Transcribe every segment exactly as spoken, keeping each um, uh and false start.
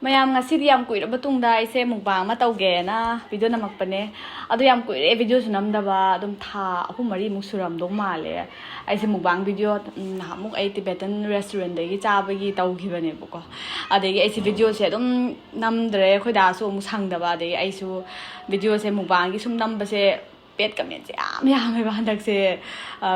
ꯃꯌꯥꯝ, ꯉꯁꯤꯗꯤ ꯌꯥꯝ ꯀꯨꯏꯔꯕ ꯇꯨꯡꯗ ꯑꯩꯁꯦ mukbang ꯑꯃ ꯇꯧꯒꯦꯅ video ꯅꯝꯃꯛꯄꯅꯦ꯫ ꯑꯗꯣ ꯌꯥꯝ ꯀꯨꯏꯔꯦ videoꯁꯨ ꯅꯝꯗꯕ, ꯑꯗꯨꯝ ꯊꯥ ꯑꯍꯨꯝ ꯃꯔꯤꯃꯨꯛ ꯁꯨꯔꯝꯗꯧ ꯃꯥꯜꯂꯦ꯫ ꯑꯩꯁꯦ mukbang video, ꯎꯝ, ꯅꯍꯥꯟꯃꯨꯛ ꯑꯩ Tibetan restaurantꯗꯒꯤ ꯆꯥꯕꯒꯤ ꯇꯧꯈꯤꯕꯅꯦꯕꯀꯣ꯫ ꯑꯗꯒꯤ ꯑꯩꯁꯦ videoꯁꯦ ꯑꯗꯨꯝ ꯅꯝꯗ꯭ꯔꯦ, ꯑꯩꯈꯣꯏ ꯗꯥꯁꯨ ꯑꯃꯨꯛ ꯁꯪꯗꯕ, ꯑꯗꯒꯤ ꯑꯩꯁꯨ videoꯁꯦ mukbangꯒꯤ ꯁꯨꯝ ꯅꯝꯕꯁꯦ bad commentꯁꯦ ꯌꯥꯝ ꯌꯥꯝꯃꯦꯕ ꯍꯟꯗꯛꯁꯦ꯫ ꯑ,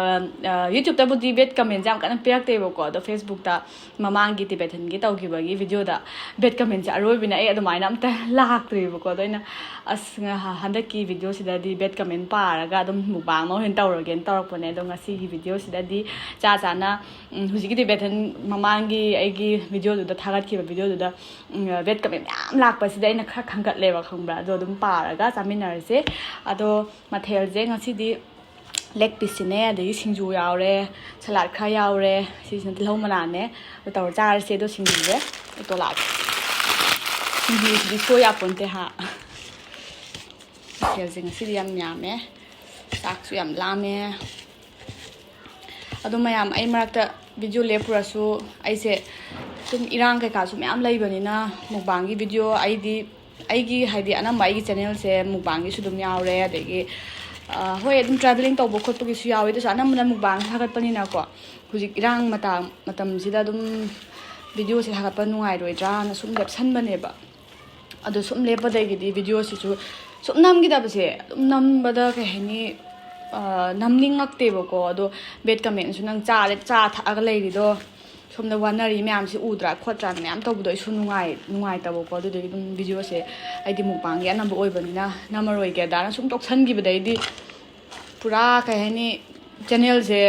ꯑ, YouTubeꯇꯕꯨꯗꯤ bad commentꯁꯦ ꯌꯥꯝ ꯀꯟꯅ ꯄꯤꯔꯛꯇꯦꯕꯀꯣ, ꯑꯗꯣ Facebookꯇ ꯃꯃꯥꯡꯒꯤ Tibetanꯒꯤ ꯇꯧꯈꯤꯕꯒꯤ videoꯗ bad commentꯁꯦ ꯑꯔꯣꯏꯕꯤꯅꯦ, ꯑꯩ ꯑꯗꯨꯃꯥꯏꯅ ꯑꯝꯇ ꯂꯥꯛꯇ꯭ꯔꯤꯕꯀꯣ꯫ ꯑꯗꯣ ꯑꯩꯅ, "ꯑꯁ, ꯉꯍ-, ꯍꯟꯗꯛꯀꯤ videoꯁꯤꯗꯗꯤ bad comment ꯄꯥꯔꯒ ꯑꯗꯨꯝ mukbang ꯑꯃ ꯑꯣꯏꯅ ꯇꯧꯔꯒꯦꯅ" ꯇꯧꯔꯛꯄꯅꯦ꯫ ꯑꯗꯣ ꯉꯁꯤꯒꯤ videoꯁꯤꯗꯗꯤ ꯆꯥ ꯆꯥꯅ, ꯎꯝ, ꯍꯧꯖꯤꯛꯀꯤ Tibetan ꯃꯃꯥꯡꯒꯤ ꯑꯩꯒꯤ videoꯗꯨꯗ, ꯊꯥꯒꯠꯈꯤꯕ videoꯗꯨꯗ, ꯎꯝ, bad comment ꯃꯌꯥꯝ ꯂꯥꯛꯄꯁꯤꯗ ꯑꯩꯅ ꯈꯔ ꯈꯟꯒꯠꯂꯦꯕ, ꯈꯪꯕ꯭ꯔꯥ? ꯑꯗꯣ ꯑꯗꯨꯝ ꯄꯥꯔꯒ ꯆꯥꯃꯤꯟꯅꯔꯁꯦ꯫ ꯑꯗꯣ ꯃꯊꯦꯜꯁꯦ ꯉꯁꯤꯗꯤ leg pieceꯁꯤꯅꯦ, ꯑꯗꯒꯤ ꯁꯤꯡꯖꯨ ꯌꯥꯎꯔꯦ, salad ꯈꯔ ꯌꯥꯎꯔꯦ, ꯁꯤꯁꯤꯅ ꯇꯤꯜꯍꯧ ꯃꯅꯥꯅꯦ꯫ ꯑꯗꯨ ꯇꯧꯔ ꯆꯥꯔꯁꯦ꯫ ꯑꯗꯣ ꯁꯤꯡꯖꯨꯁꯦ ꯎꯠꯇꯣꯂꯥꯛꯀꯦ꯫ ꯁꯤꯡꯖꯨꯁꯤꯗꯤ ꯁꯣꯏ ꯌꯥꯄꯣꯟꯇꯦ ꯍꯥ꯫ ꯃꯊꯦꯜꯁꯦ ꯉꯁꯤꯗꯤ ꯌꯥꯝ ꯌꯥꯝꯃꯦ, ꯆꯥꯛꯁꯨ ꯌꯥꯝ ꯂꯥꯝꯃꯦ꯫ ꯑꯗꯣ ꯃꯌꯥꯝ, ꯑꯩ ꯃꯔꯛꯇ video ꯂꯦꯞꯄꯨꯔꯁꯨ, ꯑꯩꯁꯦ ꯁꯨꯝ ꯏꯔꯥꯡ ꯀꯩꯀꯥꯁꯨ ꯃꯌꯥꯝ ꯂꯩꯕꯅꯤꯅ mukbangꯒꯤ video ꯑꯩꯗꯤ, ꯑꯩꯒꯤ ꯍꯥꯏꯗꯤ ꯑꯅꯝꯕ ꯑꯩꯒꯤ channelꯁꯦ mukbangꯒꯤꯁꯨ ꯑꯗꯨꯝ ꯌꯥꯎꯔꯦ, ꯑꯗꯒꯤ, ꯑ, ꯍꯣꯏ, ꯑꯗꯨꯝ travelling ꯇꯧꯕ ꯈꯣꯠꯄꯒꯤꯁꯨ ꯌꯥꯎꯋꯦ, ꯑꯗꯨꯁꯨ ꯑꯅꯝꯕꯅ mukbang ꯊꯥꯒꯠꯄꯅꯤꯅꯀꯣ, ꯍꯧꯖꯤꯛ ꯏꯔꯥꯡ ꯃꯇꯥꯡ, ꯃꯇꯝꯁꯤꯗ ꯑꯗꯨꯝ videoꯁꯦ ꯊꯥꯒꯠꯄ ꯅꯨꯡꯉꯥꯏꯔꯣꯏꯗ꯭ꯔꯥꯅ ꯁꯨꯝ ꯂꯦꯞꯁꯟꯕꯅꯦꯕ꯫ ꯑꯗꯣ ꯁꯨꯝ ꯂꯦꯞꯄꯗꯒꯤꯗꯤ videoꯁꯤꯁꯨ ꯁꯨꯝ ꯅꯝꯈꯤꯗꯕꯁꯦ, ꯑꯗꯨꯝ ꯅꯝꯕꯗ ꯀꯩ ꯍꯥꯏꯅꯤ, ꯑ, ꯅꯝꯅꯤꯡꯉꯛꯇꯦꯕꯀꯣ꯫ ꯑꯗꯣ bad commentꯁꯨ, "ꯅꯪ ꯆꯥꯔꯦ, ꯆꯥ ꯊꯛꯑꯒ ꯂꯩꯔꯤꯗꯣ, ꯁꯣꯝꯗ ꯋꯥꯅꯔꯤ ꯃꯌꯥꯝꯁꯤ ꯎꯗ꯭ꯔꯥ ꯈꯣꯠꯇ꯭ꯔꯥꯅ" ꯃꯌꯥꯝ ꯇꯧꯕꯗꯣ ꯑꯩꯁꯨ ꯅꯨꯡꯉꯥꯏ-, ꯅꯨꯡꯉꯥꯏꯇꯕꯀꯣ꯫ ꯑꯗꯨꯗꯨꯒꯤ ꯑꯗꯨꯝ videoꯁꯦ ꯑꯩꯗꯤ mukbangꯒꯤ ꯑꯅꯝꯕ ꯑꯣꯏꯕꯅꯤꯅ ꯅꯝꯃꯔꯣꯏꯒꯦꯗꯥꯅ ꯁꯨꯝ ꯇꯣꯛꯁꯟꯈꯤꯕꯗꯩꯗꯤ ꯄꯨꯔꯥ ꯀꯩ ꯍꯥꯏꯅꯤ, channelꯁꯦ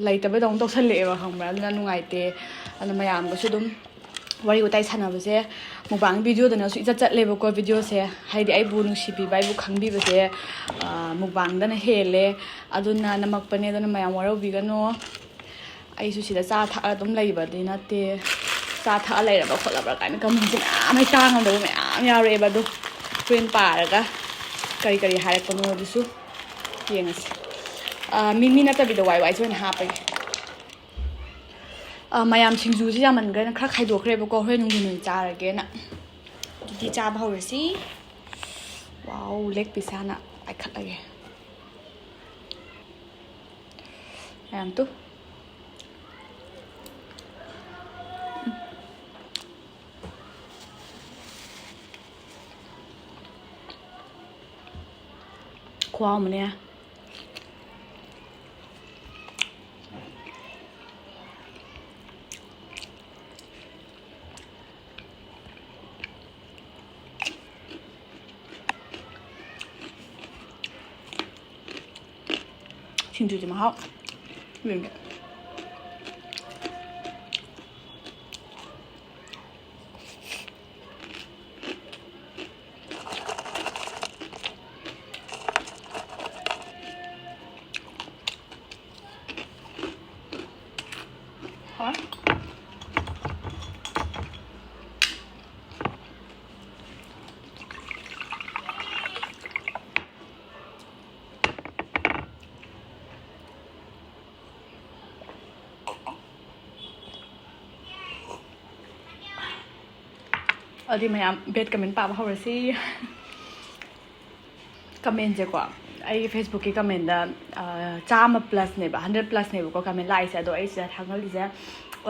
ꯂꯩꯇꯕꯗꯧꯅ ꯇꯧꯁꯜꯂꯛꯑꯦꯕ, ꯈꯪꯕ꯭ꯔꯥ? ꯑꯗꯨꯅ ꯅꯨꯡꯉꯥꯏꯇꯦ꯫ ꯑꯗꯨꯅ ꯃꯌꯥꯝꯒꯁꯨ ꯑꯗꯨꯝ ꯋꯥꯔꯤ ꯋꯥꯇꯥꯏ ꯁꯥꯟꯅꯕꯁꯦ mukbang videoꯗꯅꯁꯨ ꯏꯆꯠ ꯆꯠꯂꯦꯕꯀꯣ, videoꯁꯦ꯫ ꯍꯥꯏꯗꯤ ꯑꯩꯕꯨ ꯅꯨꯡꯁꯤꯕꯤꯕ, ꯑꯩꯕꯨ ꯈꯪꯕꯤꯕꯁꯦ, ꯑ, mukbangꯗꯅ ꯍꯦꯜꯂꯦ꯫ ꯑꯗꯨꯅ ꯅꯝꯃꯛꯄꯅꯦ, ꯑꯗꯨꯅ ꯃꯌꯥꯝ ꯋꯥꯔꯧꯕꯤꯒꯅꯨ꯫ ꯑꯩꯁꯨ ꯁꯤꯗ ꯆꯥ ꯊꯛꯑ ꯑꯗꯨꯝ ꯂꯩꯕꯗꯤ ꯅꯠꯇꯦ꯫ ꯆꯥ ꯊꯛꯑ ꯂꯩꯔꯕ ꯈꯣꯠꯂꯕ꯭ꯔꯥ ꯀꯥꯏꯅ commentꯁꯦ ꯃꯌꯥꯝ, ꯑꯩ ꯇꯥ ꯉꯝꯗꯕ ꯃꯌꯥꯝ ꯌꯥꯎꯔꯛꯑꯦꯕ꯫ ꯑꯗꯣ ꯍꯣꯔꯦꯟ ꯄꯥꯔꯒ ꯀꯔꯤ ꯀꯔꯤ ꯍꯥꯏꯔꯛꯄꯅꯣ ꯑꯗꯨꯁꯨ ꯌꯦꯡꯉꯁꯤ꯫ ꯑ, ꯃꯤꯃꯤ ꯅꯠꯇꯕꯤꯗ ꯋꯥꯏ ꯋꯥꯏꯁꯦ ꯑꯣꯏꯅ ꯍꯥꯞꯄꯒꯦ꯫ ꯑ, ꯃꯌꯥꯝ ꯁꯤꯡꯖꯨꯁꯤ ꯌꯥꯝꯃꯟꯈ꯭ꯔꯦꯅ ꯈꯔ ꯈꯥꯏꯗꯣꯛꯈ꯭ꯔꯦꯕꯀꯣ, ꯍꯣꯔꯦꯟ ꯅꯨꯡꯊꯤꯜ ꯑꯣꯏꯅ ꯆꯥꯔꯒꯦꯅ꯫ ꯑꯗꯨꯗꯤ ꯆꯥꯕ ꯍꯧꯔꯁꯤ꯫ ꯋꯥꯎ, leg piece ꯍꯥꯟꯅ ꯄꯥꯏꯈꯠꯂꯒꯦ꯫ ꯃꯌꯥꯝ ꯇꯨ꯫ ꯈꯨꯍꯥꯎ ꯑꯃꯅꯦ꯫ ꯁꯤꯡꯖꯨꯁꯦ ꯃꯍꯥꯎ ꯌꯦꯡꯒꯦ꯫ ꯍꯣꯏ꯫ ꯑꯗꯨꯗꯤ ꯃꯌꯥꯝ bad comment ꯄꯥꯕ ꯍꯧꯔꯁꯤ꯫ Commentꯁꯦꯀꯣ, ꯑꯩꯒꯤ Facebookꯀꯤ commentꯇ, ꯑ, ꯆꯥꯝꯃ plusꯅꯦꯕ, hundred plusꯅꯦꯕꯀꯣ comment ꯂꯥꯛꯏꯁꯦ, ꯑꯗꯣ ꯑꯩ ꯁꯤꯗ ꯊꯥꯡꯒꯠꯂꯤꯁꯦ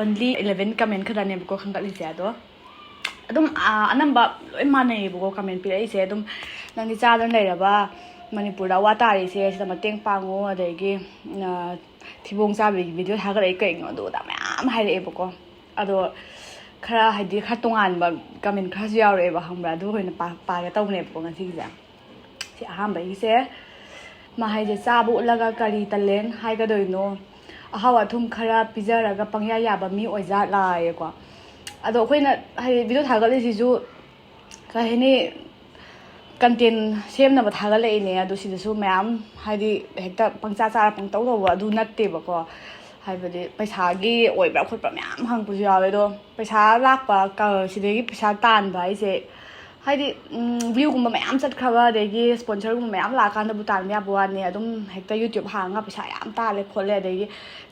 only eleven comment ꯈꯛꯇꯅꯦꯕꯀꯣ ꯈꯟꯒꯠꯂꯤꯁꯦ꯫ ꯑꯗꯣ ꯑꯗꯨꯝ, ꯑ, ꯑꯅꯝꯕ ꯂꯣꯏ ꯃꯥꯟꯅꯩꯌꯦꯕꯀꯣ comment ꯄꯤꯔꯛꯏꯁꯦ꯫ ꯑꯗꯨꯝ, "ꯅꯪꯗꯤ ꯆꯥꯗꯅ ꯂꯩꯔꯕ, ꯃꯅꯤꯄꯨꯔꯗ ꯑꯋꯥ ꯇꯥꯔꯤꯁꯦ ꯁꯤꯗ ꯃꯇꯦꯡ ꯄꯥꯡꯉꯣ", ꯑꯗꯒꯤ, ꯑ, "ꯊꯤꯕꯣꯡ ꯆꯥꯕꯒꯤ video ꯊꯥꯒꯠꯂꯛꯏ ꯀꯩꯅꯣ?" ꯑꯗꯨ ꯑꯗꯥ ꯃꯌꯥꯝ ꯍꯥꯏꯔꯛꯑꯦꯕꯀꯣ꯫ ꯑꯗꯣ ꯈꯔ, ꯍꯥꯏꯗꯤ, ꯈꯔ ꯇꯣꯉꯥꯟꯕ comment ꯈꯔꯁꯨ ꯌꯥꯎꯔꯛꯑꯦꯕ, ꯈꯪꯕ꯭ꯔꯥ? ꯑꯗꯨ ꯑꯣꯏꯅ ꯄꯥ-, ꯄꯥꯒꯦ ꯇꯧꯕꯅꯦꯕꯀꯣ ꯉꯁꯤꯒꯤꯁꯦ꯫ ꯁꯤ ꯑꯍꯥꯟꯕꯒꯤꯁꯦ, ꯃꯥ ꯍꯥꯏꯁꯦ, "ꯆꯥꯕ ꯎꯠꯂꯒ ꯀꯔꯤ talent ꯍꯥꯏꯒꯗꯣꯏꯅꯣ? ꯑꯍꯥꯎ ꯑꯊꯨꯝ ꯈꯔ ꯄꯤꯖꯔꯒ ꯄꯪꯌꯥ ꯌꯥꯕ ꯃꯤ ꯑꯣꯏꯖꯥꯠꯂꯥꯌꯦꯀꯣ?" ꯑꯗꯣ ꯑꯩꯈꯣꯏꯅ, ꯍꯥꯏꯗꯤ, video ꯊꯥꯒꯠꯂꯤꯁꯤꯁꯨ, ꯀꯩ ꯍꯥꯏꯅꯤ, content ꯁꯦꯝꯅꯕ ꯊꯥꯒꯠꯂꯛꯏꯅꯦ꯫ ꯑꯗꯣ ꯁꯤꯗꯁꯨ ꯃꯌꯥꯝ, ꯍꯥꯏꯗꯤ, ꯍꯦꯛꯇ ꯄꯪꯆꯥ ꯆꯥꯔ ꯄꯪꯇꯧ ꯇꯧꯕ ꯑꯗꯨ ꯅꯠꯇꯦꯕꯀꯣ꯫ ꯍꯥꯏꯕꯗꯤ ꯄꯩꯁꯥꯒꯤ ꯑꯣꯏꯕ꯭ꯔꯥ ꯈꯣꯠꯄ꯭ꯔꯥ ꯃꯌꯥꯝ ꯍꯪꯉꯛꯄꯁꯨ ꯌꯥꯎꯋꯦ꯫ ꯑꯗꯣ ꯄꯩꯁꯥ ꯂꯥꯛꯄ, ꯀ-, ꯁꯤꯗꯒꯤ ꯄꯩꯁꯥ ꯇꯥꯟꯕ ꯍꯥꯏꯁꯦ ꯍꯥꯏꯗꯤ ꯚ꯭ꯌꯨꯒꯨꯝꯕ ꯃꯌꯥꯝ ꯆꯠꯈ꯭ꯔꯕ, ꯑꯗꯒꯤ ꯁ꯭ꯄꯣꯟꯁꯔꯒꯨꯝꯕ ꯃꯌꯥꯝ ꯂꯥꯛꯑꯀꯥꯟꯗꯕꯨ ꯇꯥꯟꯕ ꯌꯥꯕ ꯋꯥꯅꯤ꯫ ꯑꯗꯨꯝ ꯍꯦꯛꯇ ꯌꯨꯇ꯭ꯌꯨꯕ ꯍꯥꯡꯉꯒ ꯄꯩꯁꯥ ꯌꯥꯝ ꯇꯥꯜꯂꯦ ꯈꯣꯠꯂꯦ, ꯑꯗꯒꯤ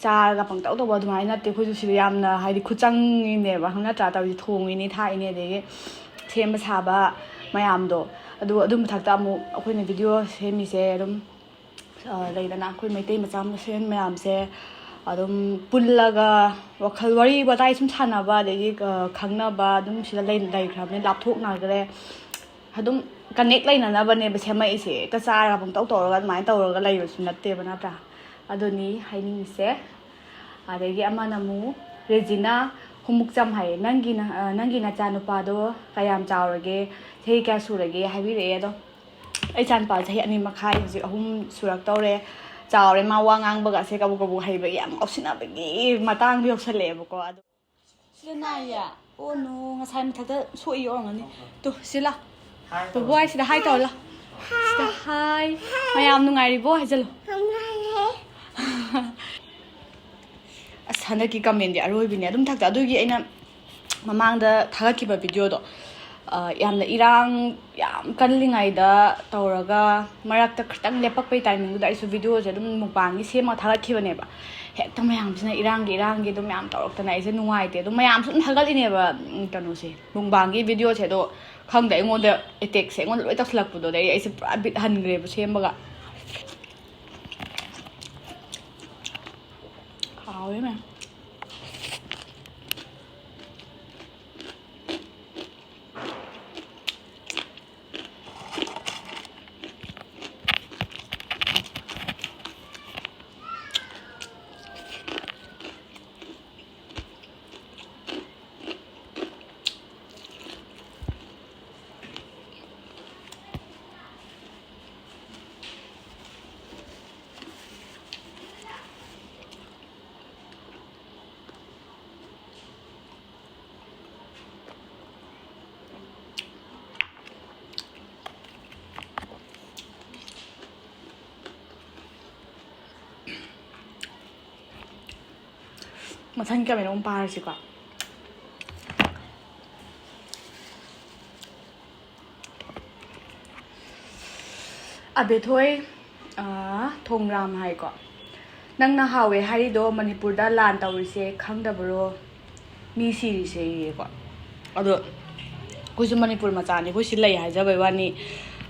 ꯆꯥꯔꯒ ꯄꯪꯇꯧ ꯇꯧꯕ ꯑꯗꯨꯃꯥꯏꯅ ꯅꯠꯇꯦ꯫ ꯑꯩꯈꯣꯏꯁꯨ ꯁꯤꯗ ꯌꯥꯝꯅ ꯍꯥꯏꯗꯤ ꯈꯨꯠ ꯆꯪꯉꯤꯅꯦꯕ, ꯅꯠꯇ꯭ꯔꯥ? ꯇꯧꯔꯤꯁꯦ, ꯊꯣꯡꯉꯤꯅꯤ, ꯊꯥꯛꯏꯅꯤ, ꯑꯗꯒꯤ ꯁꯦꯝꯕ ꯁꯥꯕ ꯃꯌꯥꯝꯗꯣ꯫ ꯑꯗꯨ ꯑꯗꯨ ꯃꯊꯛꯇ ꯑꯃꯨꯛ ꯑꯩꯈꯣꯏꯅ ꯚꯤꯗꯤꯑꯣ ꯁꯦꯝꯃꯤꯁꯦ ꯑꯗꯨꯝ ꯂꯩꯗꯅ, ꯑꯩꯈꯣꯏ ꯃꯩꯇꯩ ꯃꯆꯥ ꯃꯁꯦꯟ ꯃꯌꯥꯝꯁꯦ ꯑꯗꯨꯝ ꯄꯨꯜꯂꯒ ꯋꯥꯈꯜ ꯋꯥꯔꯤ ꯋꯥꯇꯥꯏ ꯁꯨꯝ ꯁꯥꯟꯅꯕ, ꯑꯗꯒꯤ ꯈꯪꯅꯕ ꯑꯗꯨꯝ ꯁꯤꯗ ꯂꯩꯈ꯭ꯔꯕꯅꯤꯅ ꯂꯥꯞꯊꯣꯛꯅꯈ꯭ꯔꯦ꯫ ꯑꯗꯨꯝ ꯀꯅꯦꯛ ꯂꯩꯅꯅꯕꯅꯦꯕ ꯁꯦꯝꯃꯛꯏꯁꯦ꯫ ꯍꯦꯛꯇ ꯆꯥꯔꯒ ꯄꯪꯇꯧ ꯇꯧꯔꯒ ꯑꯗꯨꯃꯥꯏꯅ ꯇꯧꯔꯒ ꯂꯩꯕꯁꯨ ꯅꯠꯇꯦꯕ, ꯅꯠꯇ꯭ꯔꯥ? ꯑꯗꯨꯅꯤ ꯍꯥꯏꯅꯤꯡꯉꯤꯁꯦ꯫ ꯑꯗꯒꯤ ꯑꯃꯅ ꯑꯃꯨꯛ ꯔꯦꯖꯤꯅꯥ ꯍꯨꯃꯨꯛꯆꯝ ꯍꯥꯏꯌꯦ, "ꯅꯪꯒꯤ ꯅ-, ꯑ, ꯅꯪꯒꯤ ꯅꯆꯥꯅꯨꯄꯥꯗꯣ ꯀꯌꯥꯝ ꯆꯥꯎꯔꯒꯦ, ꯆꯍꯤ ꯀꯌꯥ ꯁꯨꯔꯒꯦ?" ꯍꯥꯏꯕꯤꯔꯛꯑꯦ꯫ ꯑꯗꯣ ꯑꯩ ꯏꯆꯥꯅꯨꯄꯥ ꯆꯍꯤ ꯑꯅꯤ ꯃꯈꯥꯏ, ꯍꯧꯖꯤꯛ ꯑꯍꯨꯝ ꯁꯨꯔꯛꯇꯧꯔꯦ꯫ ꯆꯥꯎꯔꯦ꯫ ꯃꯥ ꯋꯥ ꯉꯥꯡꯕꯒꯁꯦ ꯀꯕꯨꯛ ꯀꯕꯨꯛ ꯍꯩꯕꯒꯤ ꯌꯥꯝ ꯉꯥꯎꯁꯤꯟꯅꯕꯒꯤ ꯃꯇꯥꯡꯗꯣ ꯌꯧꯁꯜꯂꯛꯑꯦꯕꯀꯣ꯫ ꯑꯗꯣ ꯁꯤꯗ ꯅꯥꯏꯌꯦ꯫ ꯑꯣ ꯅꯣ, ꯉꯁꯥꯏ ꯃꯊꯛꯇ ꯁꯣꯛꯏ ꯑꯣꯏꯔꯝꯒꯅꯤ꯫ ꯇꯨ ꯁꯤꯂꯥ꯫ ꯕꯣꯕꯣ ꯍꯥꯏ ꯁꯤꯗ ꯍꯥꯏ ꯇꯧꯔ ꯂꯥ꯫ ꯁꯤꯗ ꯍꯥꯏ꯫ ꯃꯌꯥꯝ ꯅꯨꯡꯉꯥꯏꯔꯤꯕꯣ ꯍꯥꯏꯖꯜꯂꯨ꯫ ꯑꯁ, ꯍꯟꯗꯛꯀꯤ ꯀꯃꯦꯟꯗꯤ ꯑꯔꯣꯏꯕꯤꯅꯦ꯫ ꯑꯗꯨꯝ ꯊꯛꯇ ꯑꯗꯨꯒꯤ ꯑꯩꯅ ꯃꯃꯥꯡꯗ ꯊꯥꯒꯠꯈꯤꯕ ꯚꯤꯗꯤꯑꯣꯗꯣ, ꯑ, ꯌꯥꯝꯅ ꯏꯔꯥꯡ ꯌꯥꯝ ꯀꯜꯂꯤꯉꯩꯗ ꯇꯧꯔꯒ ꯃꯔꯛꯇ ꯈꯤꯇꯪ ꯂꯦꯞꯄꯛꯄꯩ ꯇꯥꯏꯃꯤꯡꯗꯨꯗ ꯑꯩꯁꯨ ꯚꯤꯗꯤꯑꯣꯁꯦ ꯑꯗꯨꯝ ꯃꯨꯛꯕꯥꯡꯒꯤ ꯁꯦꯝꯃꯒ ꯊꯥꯒꯠꯈꯤꯕꯅꯦꯕ꯫ ꯍꯦꯛꯇ ꯃꯌꯥꯝꯁꯤꯅ ꯏꯔꯥꯡꯒꯤ, ꯏꯔꯥꯡꯒꯤ ꯑꯗꯨꯝ ꯃꯌꯥꯝ ꯇꯧꯔꯛꯇꯅ ꯑꯩꯁꯦ ꯅꯨꯡꯉꯥꯏꯇꯦ꯫ ꯑꯗꯨꯝ ꯃꯌꯥꯝꯁꯨ ꯑꯗꯨꯝ ꯊꯥꯒꯠꯂꯤꯅꯦꯕ, ꯎꯝ, ꯀꯩꯅꯣꯁꯦ, ꯃꯨꯛꯕꯥꯡꯒꯤ ꯚꯤꯗꯤꯑꯣꯁꯦ꯫ ꯑꯗꯣ ꯈꯪꯗꯦ, ꯑꯩꯉꯣꯟꯗ ꯑꯦꯇꯦꯛꯁꯦ ꯑꯩꯉꯣꯟꯗ ꯂꯣꯏ ꯇꯧꯁꯜꯂꯛꯄꯗꯣ, ꯑꯗꯩ ꯑꯩꯁꯦ ꯄꯨꯔꯥ ꯕꯤꯠ ꯍꯟꯈ꯭ꯔꯦꯕ ꯁꯦꯝꯕꯒ꯫ ꯍꯥꯎꯋꯦ ꯃꯌꯥꯝ꯫ ꯃꯊꯪꯒꯤ ꯀꯃꯦꯟ ꯑꯃꯨꯛ ꯄꯥꯔꯁꯤꯀꯣ꯫ ꯑꯕꯦꯊꯣꯏ, ꯑꯥ, ꯊꯣꯡꯔꯥꯝ ꯍꯥꯏꯀꯣ, "ꯅꯪꯅ ꯍꯥꯎꯋꯦ ꯍꯥꯏꯔꯤꯗꯣ ꯃꯅꯤꯄꯨꯔꯗ ꯂꯥꯟ ꯇꯧꯔꯤꯁꯦ ꯈꯪꯗꯕ꯭ꯔꯣ? ꯃꯤ ꯁꯤꯔꯤꯁꯦ?" ꯏꯌꯦꯀꯣ꯫ ꯑꯗꯣ ꯑꯩꯈꯣꯏꯁꯨ ꯃꯅꯤꯄꯨꯔ ꯃꯆꯥꯅꯤ, ꯑꯩꯈꯣꯏ ꯁꯤ ꯂꯩ ꯍꯥꯏꯖꯕꯩ ꯋꯥꯅꯤ꯫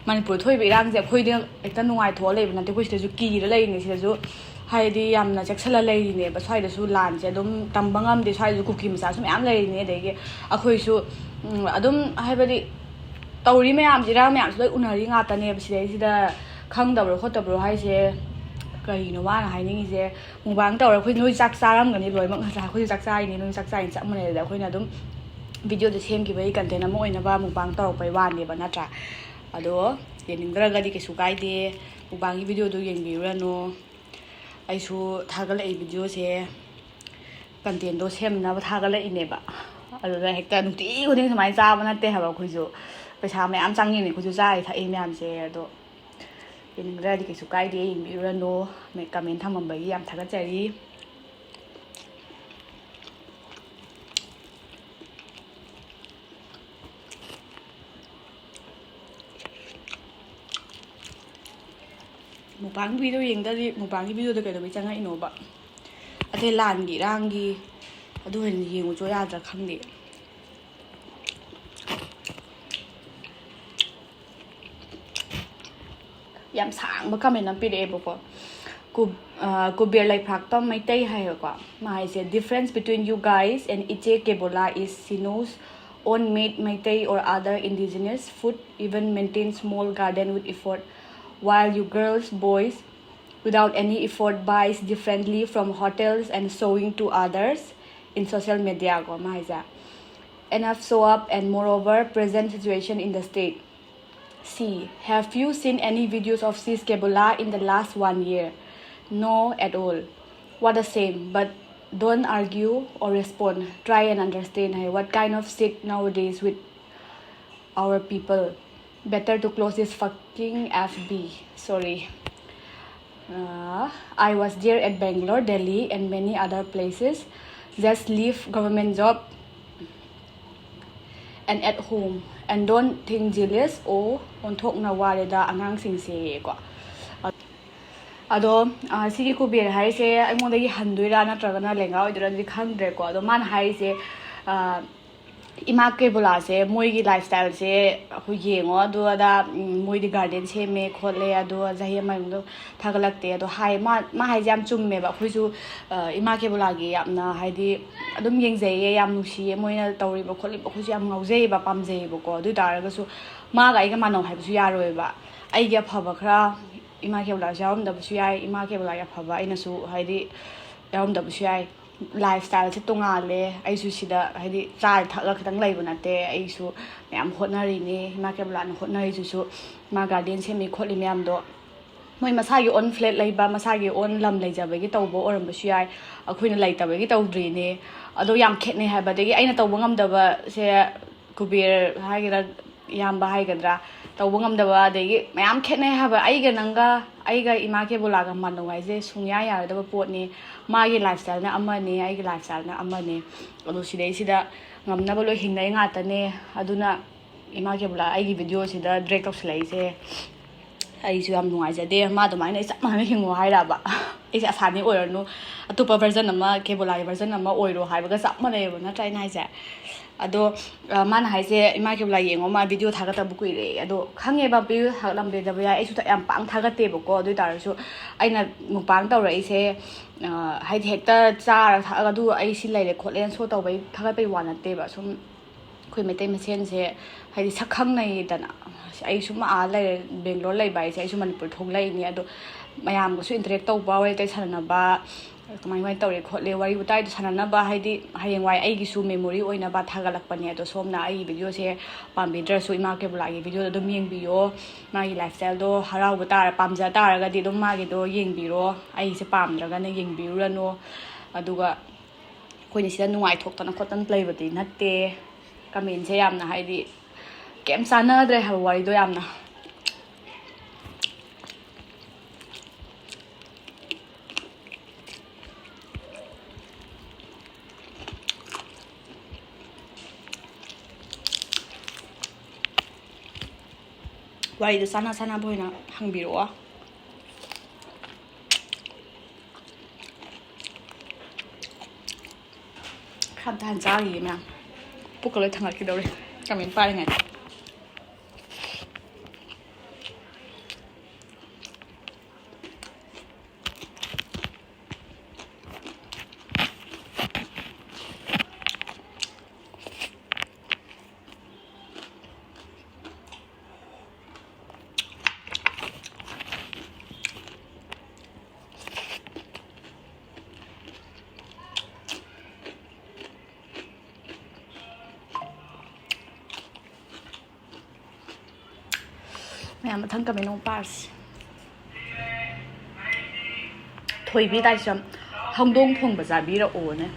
ꯃꯅꯤꯄꯨꯔ ꯊꯣꯛꯏꯕ ꯏꯔꯥꯡꯁꯦ ꯑꯩꯈꯣꯏꯗ ꯍꯦꯛꯇ ꯅꯨꯡꯉꯥꯏꯊꯣꯛꯑ ꯂꯩꯕ ꯅꯠꯇꯦ, ꯑꯩꯈꯣꯏ ꯁꯤꯗꯁꯨ ꯀꯤꯔ ꯂꯩꯔꯤꯅꯦ꯫ ꯁꯤꯗꯁꯨ ꯍꯥꯏꯗꯤ ꯌꯥꯝꯅ ꯆꯦꯛꯁꯤꯜꯂ ꯂꯩꯔꯤꯅꯦꯕ꯫ ꯁ꯭ꯋꯥꯏꯗꯁꯨ ꯂꯥꯟꯁꯦ ꯑꯗꯨꯝ ꯇꯝꯕ ꯉꯝꯗꯦ꯫ ꯁ꯭ꯋꯥꯏꯗꯁꯨ ꯀꯨꯀꯤ ꯃꯆꯥꯁꯨ ꯃꯌꯥꯝ ꯂꯩꯔꯤꯅꯦ꯫ ꯑꯗꯒꯤ ꯑꯩꯈꯣꯏꯁꯨ, ꯎꯝ, ꯑꯗꯨꯝ ꯍꯥꯏꯕꯗꯤ ꯇꯧꯔꯤ ꯃꯌꯥꯝꯁꯦ, ꯏꯔꯥꯡ ꯃꯌꯥꯝꯁꯦ ꯂꯣꯏ ꯎꯅꯔꯤ ꯉꯥꯛꯇꯅꯦꯕ꯫ ꯁꯤꯗꯩꯁꯤꯗ ꯈꯪꯗꯕ꯭ꯔꯣ ꯈꯣꯠꯇꯕ꯭ꯔꯣ ꯍꯥꯏꯁꯦ ꯀꯔꯤꯅꯣ ꯃꯥꯅ ꯍꯥꯏꯅꯤꯡꯉꯤꯁꯦ? ꯃꯨꯛꯕꯥꯡ ꯇꯧꯔ ꯑꯩꯈꯣꯏ, ꯅꯣꯏ ꯆꯥꯛ ꯆꯥꯔꯝꯒꯅꯤ ꯂꯣꯏꯅꯃꯛ, ꯅꯠꯇ꯭ꯔꯥ? ꯑꯩꯈꯣꯏꯁꯨ ꯆꯥꯛ ꯆꯥꯔꯤꯅꯦ, ꯅꯣꯏ ꯆꯥꯛ ꯆꯥꯔꯤꯅꯦ, ꯆꯞ ꯃꯥꯟꯅꯩꯗ꯫ ꯑꯩꯈꯣꯏꯅ ꯑꯗꯨꯝ ꯚꯤꯗꯤꯑꯣꯗꯣ ꯁꯦꯝꯈꯤꯕꯒꯤ ꯀꯟꯇꯦꯟ ꯑꯃ ꯑꯣꯏꯅꯕ ꯃꯨꯛꯕꯥꯡ ꯇꯧꯔꯛꯄꯩ ꯋꯥꯅꯦꯕ, ꯅꯠꯇ꯭ꯔꯥ? ꯑꯗꯣ ꯌꯦꯡꯅꯤꯡꯗ꯭ꯔꯒꯗꯤ ꯀꯩꯁꯨ ꯀꯥꯏꯗꯦ, ꯃꯨꯛꯕꯥꯡꯒꯤ ꯚꯤꯗꯤꯑꯣꯗꯣ ꯌꯦꯡꯕꯤꯔꯨꯔꯅꯨ꯫ ꯑꯩꯁꯨ ꯊꯥꯒꯠꯂꯛꯏ ꯚꯤꯗꯤꯑꯣꯁꯦ ꯀꯟꯇꯦꯟꯗꯣ ꯁꯦꯝꯅꯕ ꯊꯥꯒꯠꯂꯛꯏꯅꯦꯕ꯫ ꯑꯗꯨꯗ ꯍꯦꯛꯇ ꯅꯨꯡꯇꯤ ꯈꯨꯗꯤꯡ ꯁꯨꯃꯥꯏꯅ ꯆꯥꯕ ꯅꯠꯇꯦ ꯍꯥꯏꯕ꯫ ꯑꯩꯈꯣꯏꯁꯨ ꯄꯩꯁꯥ ꯃꯌꯥꯝ ꯆꯪꯉꯤꯅꯦ ꯑꯩꯈꯣꯏꯁꯨ ꯆꯥꯔꯤ ꯊꯛꯏ ꯃꯌꯥꯝꯁꯦ꯫ ꯑꯗꯣ ꯌꯦꯡꯅꯤꯡꯗ꯭ꯔꯗꯤ ꯀꯩꯁꯨ ꯀꯥꯏꯗꯦ, ꯌꯦꯡꯕꯤꯔꯨꯔꯅꯨ꯫ ꯀꯃꯦꯟ ꯊꯝꯃꯝꯕꯒꯤ ꯌꯥꯝ ꯊꯥꯒꯠꯆꯔꯤ꯫ ꯃꯨꯛꯕꯥꯡ ꯚꯤꯗꯤꯑꯣ ꯌꯦꯡꯗ꯭ꯔꯗꯤ ꯃꯨꯛꯕꯥꯡꯒꯤ ꯚꯤꯗꯤꯑꯣꯗ ꯀꯩꯗꯧꯕꯩ ꯆꯪꯉꯛꯏꯅꯣꯕ? ꯑꯇꯩ ꯂꯥꯟꯒꯤ ꯏꯔꯥꯡꯒꯤ ꯑꯗꯨ ꯑꯣꯏꯅ ꯌꯦꯡꯉꯨꯆꯣ ꯌꯥꯗ꯭ꯔꯥ ꯈꯪꯗꯦ꯫ ꯌꯥꯝ ꯁꯥꯡꯕ ꯀꯃꯦꯟ ꯑꯃ ꯄꯤꯔꯛꯑꯦꯕꯀꯣ꯫ ꯀꯨ-, ꯑ, ꯀꯨꯕꯦꯔ ꯂꯩꯐ꯭ꯔꯥꯛꯄꯝ ꯃꯩꯇꯩ ꯍꯥꯏꯌꯦꯀꯣ꯫ ꯃꯥ ꯍꯥꯏꯁꯦ, "Difference between you guys and Iche Kebola is she knows own made Meitei or other indigenous food, even maintain small garden with effort, while you girls, boys, without any effort, buys differently from hotels and showing to others in social media," ꯀꯣ ꯃꯥ ꯍꯥꯏꯁꯦ꯫ "Enough show up and moreover present situation in the state." C, "Have you seen any videos of Sis Kebola in the last one year?" No, at all. What a shame, but don't argue or respond. Try and understand, hey, what kind of shit nowadays with our people. Better to close this fucking F B. Sorry. Uh, I was there at Bangalore, Delhi, and many other places. Just leave government job and at home and don't think jealous or ꯑꯣꯟꯊꯣꯛꯅ ꯋꯥꯔꯦꯗ ꯑꯉꯥꯡꯁꯤꯡꯁꯦ ꯀꯣ꯫ ꯑꯗꯣ ꯁꯤꯒꯤ ꯀꯨꯕꯦꯔ ꯍꯥꯏꯁꯦ ꯑꯩꯉꯣꯟꯗꯒꯤ ꯍꯟꯗꯣꯏꯔꯥ ꯅꯠꯇ꯭ꯔꯒꯅ ꯂꯦꯡꯒꯥ ꯑꯣꯏꯗꯣꯏꯔꯥꯗꯤ ꯈꯪꯗ꯭ꯔꯦꯀꯣ꯫ ꯑꯗꯣ ꯃꯥꯅ ꯍꯥꯏꯔꯤꯁꯦ ꯏꯃꯥ ꯀꯦꯕꯨꯂꯥꯁꯦ ꯃꯣꯏꯒꯤ ꯂꯥꯏꯐ ꯁ꯭ꯇꯥꯏꯜꯁꯦ ꯑꯩꯈꯣꯏ ꯌꯦꯡꯉꯣ, ꯑꯗꯨ ꯑꯗꯥ ꯃꯣꯏꯗꯤ ꯒꯥꯔꯗꯦꯟ ꯁꯦꯝꯃꯦ ꯈꯣꯠꯂꯦ, ꯑꯗꯣ ꯆꯍꯤ ꯑꯃꯒꯤ ꯃꯅꯨꯡꯗ ꯊꯥꯒꯠꯂꯛꯇꯦ꯫ ꯑꯗꯣ ꯍꯥꯏ ꯃꯥ ꯃꯥ ꯍꯥꯏꯁꯦ ꯌꯥꯝ ꯆꯨꯝꯃꯦꯕ꯫ ꯑꯩꯈꯣꯏꯁꯨ ꯏꯃꯥ ꯀꯦꯕꯨꯂꯥꯒꯤ ꯌꯥꯝꯅ ꯍꯥꯏꯗꯤ ꯑꯗꯨꯝ ꯌꯦꯡꯖꯩꯌꯦ, ꯌꯥꯝ ꯅꯨꯡꯁꯤꯌꯦ ꯃꯣꯏꯅ ꯇꯧꯔꯤꯕ ꯈꯣꯠꯂꯤꯕ꯫ ꯑꯩꯈꯣꯏꯁꯨ ꯌꯥꯝ ꯉꯥꯎꯖꯩꯌꯦꯕ, ꯄꯥꯝꯖꯩꯌꯦꯕꯀꯣ꯫ ꯑꯗꯨ ꯑꯣꯏ ꯇꯥꯔꯒꯁꯨ ꯃꯥꯒ ꯑꯩꯒ ꯃꯥꯟꯅꯧ ꯍꯥꯏꯕꯁꯨ ꯌꯥꯔꯣꯏꯕ꯫ ꯑꯩꯒꯤ ꯑꯐꯕ ꯈꯔ ꯏꯃꯥ ꯀꯦꯕꯨꯂꯥꯁꯨ ꯌꯥꯎꯔꯝꯗꯕꯁꯨ ꯌꯥꯏ, ꯏꯃꯥ ꯀꯦꯕꯨꯂꯥꯒꯤ ꯑꯐꯕ ꯑꯩꯅꯁꯨ ꯍꯥꯏꯗꯤ ꯌꯥꯎꯔꯝꯗꯕꯁꯨ ꯌꯥꯏ꯫ ꯂꯥꯏꯐ ꯁ꯭ꯇꯥꯏꯜꯁꯦ ꯇꯣꯡꯉꯥꯜꯂꯦ꯫ ꯑꯩꯁꯨ ꯁꯤꯗ ꯍꯥꯏꯗꯤ ꯆꯥꯔ ꯊꯛꯂꯒ ꯈꯤꯇꯪ ꯂꯩꯕ ꯅꯠꯇꯦ, ꯑꯩꯁꯨ ꯃꯌꯥꯝ ꯍꯣꯠꯅꯔꯤꯅꯤ꯫ ꯏꯃꯥ ꯀꯦꯕꯨꯂꯥꯅ ꯍꯣꯠꯅꯔꯤꯁꯤꯁꯨ, ꯃꯥ ꯒꯥꯔꯗꯦꯟ ꯁꯦꯝꯃꯤ ꯈꯣꯠꯂꯤ ꯃꯌꯥꯝꯗꯣ ꯃꯣꯏ ꯃꯁꯥꯒꯤ ꯑꯣꯟ ꯐ꯭ꯂꯦꯠ ꯂꯩꯕ, ꯃꯁꯥꯒꯤ ꯑꯣꯟ ꯂꯝ ꯂꯩꯖꯕꯒꯤ ꯇꯧꯕ ꯑꯣꯏꯔꯝꯕꯁꯨ ꯌꯥꯏ, ꯑꯩꯈꯣꯏꯅ ꯂꯩꯇꯕꯒꯤ ꯇꯧꯗ꯭ꯔꯤꯅꯦ꯫ ꯑꯗꯣ ꯌꯥꯝ ꯈꯦꯠꯅꯩ ꯍꯥꯏꯕ꯫ ꯑꯗꯒꯤ ꯑꯩꯅ ꯇꯧꯕ ꯉꯝꯗꯕꯁꯦ ꯀꯨꯕꯦꯔ ꯍꯥꯏꯒꯗ꯭ꯔꯥ, ꯏꯌꯥꯝꯕ ꯍꯥꯏꯒꯗ꯭ꯔꯥ, ꯇꯧꯕ ꯉꯝꯗꯕ ꯑꯗꯒꯤ ꯃꯌꯥꯝ ꯈꯦꯠꯅꯩ ꯍꯥꯏꯕ꯫ ꯑꯩꯒ ꯅꯪꯒ, ꯑꯩꯒ ꯏꯃꯥ ꯀꯦꯕꯨꯂꯥꯒ ꯃꯥꯟꯅꯧ ꯍꯥꯏꯁꯦ ꯁꯨꯡꯌꯥ ꯌꯥꯔꯣꯏꯗꯕ ꯄꯣꯠꯅꯤ꯫ ꯃꯥꯒꯤ ꯂꯥꯏꯐ ꯁ꯭ꯇꯥꯏꯜꯅ ꯑꯃꯅꯤ, ꯑꯩꯒꯤ ꯂꯥꯏꯐ ꯁ꯭ꯇꯥꯏꯜꯅ ꯑꯃꯅꯤ꯫ ꯑꯗꯣ ꯁꯤꯗꯩꯁꯤꯗ ꯉꯝꯅꯕ ꯂꯣꯏ ꯍꯤꯡꯅꯩ ꯉꯥꯛꯇꯅꯦ꯫ ꯑꯗꯨꯅ ꯏꯃꯥ ꯀꯦꯕꯨꯂꯥ ꯑꯩꯒꯤ ꯚꯤꯗꯤꯑꯣꯁꯤꯗ ꯗ꯭ꯔꯦꯛ ꯇꯧꯁꯤꯜꯂꯛꯏꯁꯦ ꯑꯩꯁꯨ ꯌꯥꯝ ꯅꯨꯡꯉꯥꯏꯖꯗꯦ꯫ ꯃꯥ ꯑꯗꯨꯃꯥꯏꯅ ꯑꯩ ꯆꯞ ꯃꯥꯟꯅꯅ ꯍꯤꯡꯉꯣ ꯍꯥꯏꯔꯕ? ꯑꯩꯁꯦ ꯑꯁꯥꯅꯤ ꯑꯣꯏꯔꯅꯨ, ꯑꯇꯣꯞꯄ ꯚꯔꯖꯟ ꯑꯃ, ꯀꯦꯕꯣꯂꯥꯒꯤ ꯚꯔꯖꯟ ꯑꯃ ꯑꯣꯏꯔꯣ ꯍꯥꯏꯕꯒ ꯆꯞ ꯃꯥꯟꯅꯩꯌꯦꯕ, ꯅꯠꯇ꯭ꯔꯥ ꯑꯩꯅ ꯍꯥꯏꯁꯦ? ꯑꯗꯣ ꯃꯥꯅ ꯍꯥꯏꯁꯦ, "ꯏꯃꯥ ꯀꯦꯕꯣꯂꯥ ꯌꯦꯡꯉꯣ, ꯃꯥ ꯚꯤꯗꯤꯑꯣ ꯊꯥꯒꯠꯇꯕ ꯀꯨꯏꯔꯦ"꯫ ꯑꯗꯣ ꯈꯪꯉꯦꯕ, ꯚꯤꯗꯤꯑꯣ ꯊꯥꯒꯠꯂꯝꯗꯕ ꯌꯥꯏ, ꯑꯩꯁꯨ ꯌꯥꯝ ꯄꯥꯛꯅ ꯊꯥꯒꯠꯇꯦꯕꯀꯣ꯫ ꯑꯗꯨ ꯑꯣꯏ ꯇꯥꯔꯁꯨ ꯑꯩꯅ ꯃꯨꯛꯕꯥꯡ ꯇꯧꯔꯛꯏꯁꯦ ꯍꯥꯏꯗꯤ ꯍꯦꯛꯇ ꯆꯥꯔ ꯊꯛꯑꯒ ꯑꯗꯨ ꯑꯩ ꯁꯤ ꯂꯩꯔꯦ ꯈꯣꯠꯂꯦꯅ ꯁꯣ ꯇꯧꯕꯩ ꯊꯥꯒꯠꯄꯩ ꯋꯥ ꯅꯠꯇꯦꯕ꯫ ꯁꯨꯝ ꯑꯩꯈꯣꯏ ꯃꯩꯇꯩ ꯃꯁꯦꯟꯁꯦ ꯍꯥꯏꯗꯤ ꯁꯛ ꯈꯪꯅꯩꯗꯅ꯫ ꯑꯩ ꯁꯨꯝ ꯑꯥ ꯂꯩꯔꯦ, ꯕꯦꯡꯒ꯭ꯂꯣꯔ ꯂꯩꯕ ꯍꯥꯏꯁꯦ ꯑꯩꯁꯨ ꯃꯅꯤꯄꯨꯔ ꯊꯣꯛꯂꯛꯏꯅꯦ꯫ ꯑꯗꯣ ꯃꯌꯥꯝꯒꯁꯨ ꯏꯟꯇꯔꯦꯛ ꯇꯧꯕ, ꯋꯥꯔꯤ ꯋꯥꯇꯥꯏ ꯁꯥꯟꯅꯅꯕ, ꯀꯃꯥꯏ ꯀꯃꯥꯏꯅ ꯇꯧꯔꯤ ꯈꯣꯠꯂꯤ, ꯋꯥꯔꯤ ꯋꯥꯇꯥꯏꯗꯣ ꯁꯥꯟꯅꯅꯕ, ꯍꯥꯏꯗꯤ ꯍꯌꯦꯡꯋꯥꯏ ꯑꯩꯒꯤꯁꯨ ꯃꯦꯃꯣꯔꯤ ꯑꯣꯏꯅꯕ ꯊꯥꯒꯠꯂꯛꯄꯅꯦ꯫ ꯑꯗꯣ ꯁꯣꯝꯅ ꯑꯩꯒꯤ ꯚꯤꯗꯤꯑꯣꯁꯦ ꯄꯥꯝꯕꯤꯗ꯭ꯔꯁꯨ ꯏꯃꯥ ꯀꯦꯕꯨꯂꯥꯒꯤ ꯚꯤꯗꯤꯑꯣꯗꯣ ꯑꯗꯨꯝ ꯌꯦꯡꯕꯤꯌꯣ꯫ ꯃꯥꯒꯤ ꯂꯥꯏꯐ ꯁ꯭ꯇꯥꯏꯜꯗꯣ ꯍꯔꯥꯎꯕ ꯇꯥꯔ, ꯄꯥꯝꯖ ꯇꯥꯔꯒꯗꯤ ꯑꯗꯨꯝ ꯃꯥꯒꯤꯗꯣ ꯌꯦꯡꯕꯤꯔꯣ꯫ ꯑꯩꯒꯤꯁꯦ ꯄꯥꯝꯗ꯭ꯔꯒꯅ ꯌꯦꯡꯕꯤꯔꯨꯔꯅꯨ꯫ ꯑꯗꯨꯒ ꯑꯩꯈꯣꯏꯅ ꯁꯤꯗ ꯅꯨꯡꯉꯥꯏꯊꯣꯛꯇꯅ ꯈꯣꯠꯇꯅ ꯂꯩꯕꯗꯤ ꯅꯠꯇꯦ꯫ ꯀꯃꯦꯟꯁꯦ ꯌꯥꯝꯅ ꯍꯥꯏꯗꯤ ꯀꯩꯝ ꯆꯥꯟꯅꯗ꯭ꯔꯦ ꯍꯥꯏꯕ ꯋꯥꯔꯤꯗꯣ ꯌꯥꯝꯅ꯫ ꯋꯥꯔꯤꯗꯣ ꯆꯥꯟꯅ ꯆꯥꯟꯅꯕ ꯑꯣꯏꯅ ꯍꯪꯕꯤꯔꯛꯑꯣ꯫ ꯈꯔ ꯑꯝꯇ ꯍꯥꯟꯅ ꯆꯥꯈꯤꯒꯦ ꯃꯌꯥꯝ꯫ ꯄꯨꯛꯀ ꯂꯣꯏ ꯊꯥꯡꯒꯠꯈꯤꯗꯧꯔꯦ ꯀꯃꯦꯟ ꯄꯥꯔꯤꯉꯩꯗ꯫ ꯃꯌꯥꯝ ꯃꯊꯪ ꯀꯃꯦꯟ ꯑꯃꯨꯛ ꯄꯥꯔꯁꯤ꯫ ꯊꯣꯏꯕꯤ ꯇꯥꯏꯁ꯭ꯔꯝ, "ꯍꯪꯗꯣꯡ ꯊꯣꯡꯕ ꯆꯥꯕꯤꯔꯛꯑꯣꯅꯦ"꯫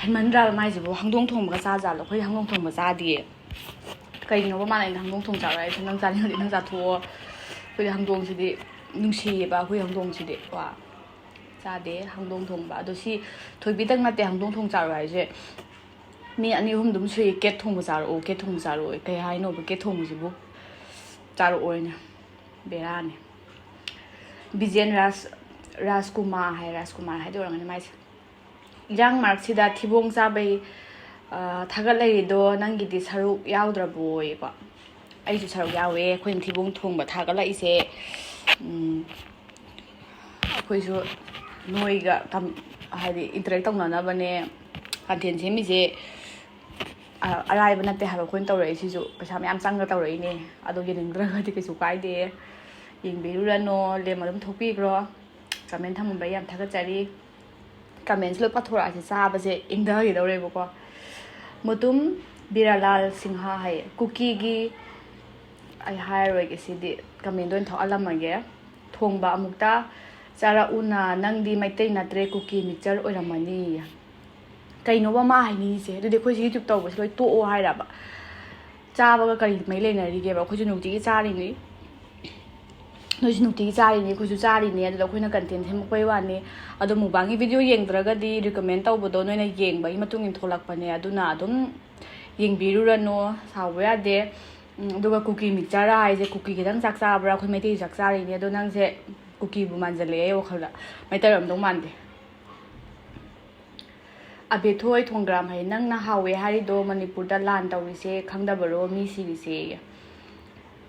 ꯍꯦꯟꯃꯟꯗ꯭ꯔꯥ ꯃꯥꯏꯁꯤꯕꯨ? ꯍꯪꯗꯣꯡ ꯊꯣꯡꯕꯒ ꯆꯥꯖꯥꯠꯂꯣ? ꯑꯩꯈꯣꯏ ꯍꯪꯗꯣꯡ ꯊꯣꯡꯕ ꯆꯥꯗꯤꯌꯦ꯫ ꯀꯩꯒꯤꯅꯣꯕ ꯃꯥꯅ ꯑꯩꯅ ꯍꯪꯗꯣꯡ ꯊꯣꯡ ꯆꯥꯔꯣꯏ ꯍꯥꯏꯁꯦ? "ꯅꯪ ꯆꯥꯅꯤꯡꯉꯗꯤ ꯅꯪ ꯆꯥꯊꯣꯛꯑꯣ"꯫ ꯑꯩꯈꯣꯏꯗꯤ ꯍꯪꯗꯣꯡꯁꯤꯗꯤ ꯅꯨꯡꯁꯤꯌꯦꯕ, ꯑꯩꯈꯣꯏ ꯍꯪꯗꯣꯡꯁꯤꯗꯤ꯫ ꯋꯥ, ꯆꯥꯗꯦ ꯍꯪꯗꯣꯡ ꯊꯣꯡꯕ꯫ ꯑꯗꯣ ꯁꯤ ꯊꯣꯏꯕꯤꯗꯪ ꯅꯠꯇꯦ ꯍꯪꯗꯣꯡ ꯊꯣꯡ ꯆꯥꯔꯣꯏ ꯍꯥꯏꯁꯦ꯫ ꯃꯤ ꯑꯅꯤ ꯑꯍꯨꯝ ꯑꯗꯨꯝ ꯁꯨꯏ, "ꯀꯦꯠ ꯊꯣꯡꯕ ꯆꯥꯔꯛꯑꯣ, ꯀꯦꯠ ꯊꯣꯡꯕ ꯆꯥꯔꯛꯑꯣ"꯫ ꯀꯩ ꯍꯥꯏꯅꯣꯕ ꯀꯦꯠ ꯊꯣꯡꯕꯁꯤꯕꯨ? ꯆꯥꯔꯛꯑꯣꯏꯅꯦ꯫ ꯕꯦꯔꯥꯅꯦ꯫ ꯕꯤꯖꯦꯟ ꯔꯥꯖ, ꯔꯥꯖꯀꯨꯃꯥꯔ ꯍꯥꯏ, ꯔꯥꯖꯀꯨꯃꯥꯔ ꯍꯥꯏꯗꯣꯏ ꯑꯣꯏꯔꯝꯒꯅꯤ ꯃꯥꯏꯁꯦ꯫ "ꯏꯔꯥꯡ ꯃꯔꯛꯁꯤꯗ ꯊꯤꯕꯣꯡ ꯆꯥꯕꯩ, ꯑ, ꯊꯥꯒꯠꯂꯛꯏꯗꯣ ꯅꯪꯒꯤꯗꯤ ꯁꯔꯨꯛ ꯌꯥꯎꯗ꯭ꯔꯕꯣꯌꯦꯀꯣ?" ꯑꯩꯁꯨ ꯁꯔꯨꯛ ꯌꯥꯎꯋꯦ꯫ ꯑꯩꯈꯣꯏꯅ ꯊꯤꯕꯣꯡ ꯊꯣꯡꯕ ꯊꯥꯒꯠꯂꯛꯏꯁꯦ, ꯎꯝ, ꯑꯩꯈꯣꯏꯁꯨ ꯅꯣꯏꯒ ꯇꯝ-, ꯍꯥꯏꯗꯤ interact ꯇꯧꯅꯅꯕꯅꯦ꯫ Content ꯁꯦꯝꯃꯤꯁꯦ, ꯑ, ꯑꯔꯥꯏꯕ ꯅꯠꯇꯦ ꯍꯥꯏꯕ ꯑꯩꯈꯣꯏꯅ ꯇꯧꯔꯛꯏꯁꯤꯁꯨ꯫ ꯄꯩꯁꯥ ꯃꯌꯥꯝ ꯆꯪꯉ ꯇꯧꯔꯛꯏꯅꯦ꯫ ꯑꯗꯣ ꯌꯦꯡꯅꯤꯡꯗ꯭ꯔꯒꯗꯤ ꯀꯩꯁꯨ ꯀꯥꯏꯗꯦ꯫ ꯌꯦꯡꯕꯤꯔꯨꯔꯅꯣ, ꯂꯦꯝ ꯑꯗꯨꯝ ꯊꯣꯛꯄꯤꯈ꯭ꯔꯣ꯫ Comment ꯊꯝꯃꯝꯕ ꯌꯥꯝ ꯊꯥꯒꯠꯆꯔꯤ꯫ Comment ꯁꯤ ꯂꯣꯏ ꯄꯥꯊꯣꯔꯛꯑꯁꯦ, ꯆꯥꯕꯁꯦ ꯏꯪꯊꯈꯤꯗꯧꯔꯦꯕꯀꯣ꯫ ꯃꯨꯇꯨꯝ ꯕꯤꯔꯥꯂꯥꯜ ꯁꯤꯡꯍ ꯍꯥꯏꯌꯦ, ꯀꯨꯀꯤꯒꯤ, ꯑꯩ ꯍꯥꯏꯔꯔꯣꯏꯒꯦ, ꯁꯤꯗꯤ comment ꯑꯣꯏꯅ ꯊꯣꯛꯍꯜꯂꯝꯃꯒꯦ꯫ "ꯊꯣꯡꯕ ꯑꯃꯨꯛꯇ ꯆꯥꯔꯛꯎꯅ, ꯅꯪꯗꯤ ꯃꯩꯇꯩ ꯅꯠꯇ꯭ꯔꯦ, ꯀꯨꯀꯤ mixture ꯑꯣꯏꯔꯝꯃꯅꯤ"꯫ ꯀꯩꯅꯣꯕ ꯃꯥ ꯍꯥꯏꯅꯤꯡꯉꯤꯁꯦ? ꯑꯗꯨꯗꯤ ꯑꯩꯈꯣꯏꯁꯦ YouTube ꯇꯧꯕꯁꯦ ꯂꯣꯏ ꯇꯣꯛꯑꯣ ꯍꯥꯏꯔꯕ? ꯆꯥꯕꯒ ꯀꯔꯤ ꯃꯔꯤ ꯂꯩꯅꯔꯤꯒꯦꯕ? ꯑꯩꯈꯣꯏꯁꯨ ꯅꯨꯡꯇꯤꯒꯤ ꯆꯥꯔꯤꯅꯤ, ꯅꯣꯏꯁꯨ ꯅꯨꯡꯇꯤꯒꯤ ꯆꯥꯔꯤꯅꯤ, ꯑꯩꯈꯣꯏꯁꯨ ꯆꯥꯔꯤꯅꯤ꯫ ꯑꯗꯨꯗ ꯑꯩꯈꯣꯏꯅ content ꯁꯦꯝꯃꯛꯄꯩ ꯋꯥꯅꯤ꯫ ꯑꯗꯣ mukbang ꯒꯤ video ꯌꯦꯡꯗ꯭ꯔꯒꯗꯤ recommend ꯇꯧꯕꯗꯣ ꯅꯣꯏꯅ ꯌꯦꯡꯕꯒꯤ ꯃꯇꯨꯡ ꯏꯟꯅ ꯊꯣꯛꯂꯛꯄꯅꯦ꯫ ꯑꯗꯨꯅ ꯑꯗꯨꯝ ꯌꯦꯡꯕꯤꯔꯨꯔꯅꯨ, ꯁꯥꯎꯕ ꯌꯥꯗꯦ꯫ ꯎꯝ, ꯑꯗꯨꯒ ꯀꯨꯀꯤ ꯃꯤꯛꯆꯔ ꯍꯥꯏꯁꯦ, ꯀꯨꯀꯤ ꯈꯤꯇꯪ ꯆꯥꯛ ꯆꯥꯕ꯭ꯔꯥ? ꯑꯩꯈꯣꯏ ꯃꯩꯇꯩ ꯆꯥꯛ ꯆꯥꯔꯤꯅꯦ꯫ ꯑꯗꯣ ꯅꯪꯁꯦ ꯀꯨꯀꯤꯕꯨ ꯃꯥꯟꯖꯜꯂꯛꯑꯦ ꯑꯩ ꯋꯥꯈꯜꯗ꯫ ꯃꯩꯇꯩ ꯑꯣꯏꯔꯝꯗꯧ ꯃꯥꯟꯗꯦ꯫ ꯑꯕꯦꯊꯣꯏ ꯊꯣꯡꯒ꯭ꯔꯥꯝ ꯍꯥꯏ, "ꯅꯪꯅ ꯍꯥꯎꯋꯦ ꯍꯥꯏꯔꯤꯗꯣ ꯃꯅꯤꯄꯨꯔꯗ ꯂꯥꯟ ꯇꯧꯔꯤꯁꯦ ꯈꯪꯗꯕꯔꯣ ꯃꯤ ꯁꯤꯔꯤꯁꯦ?"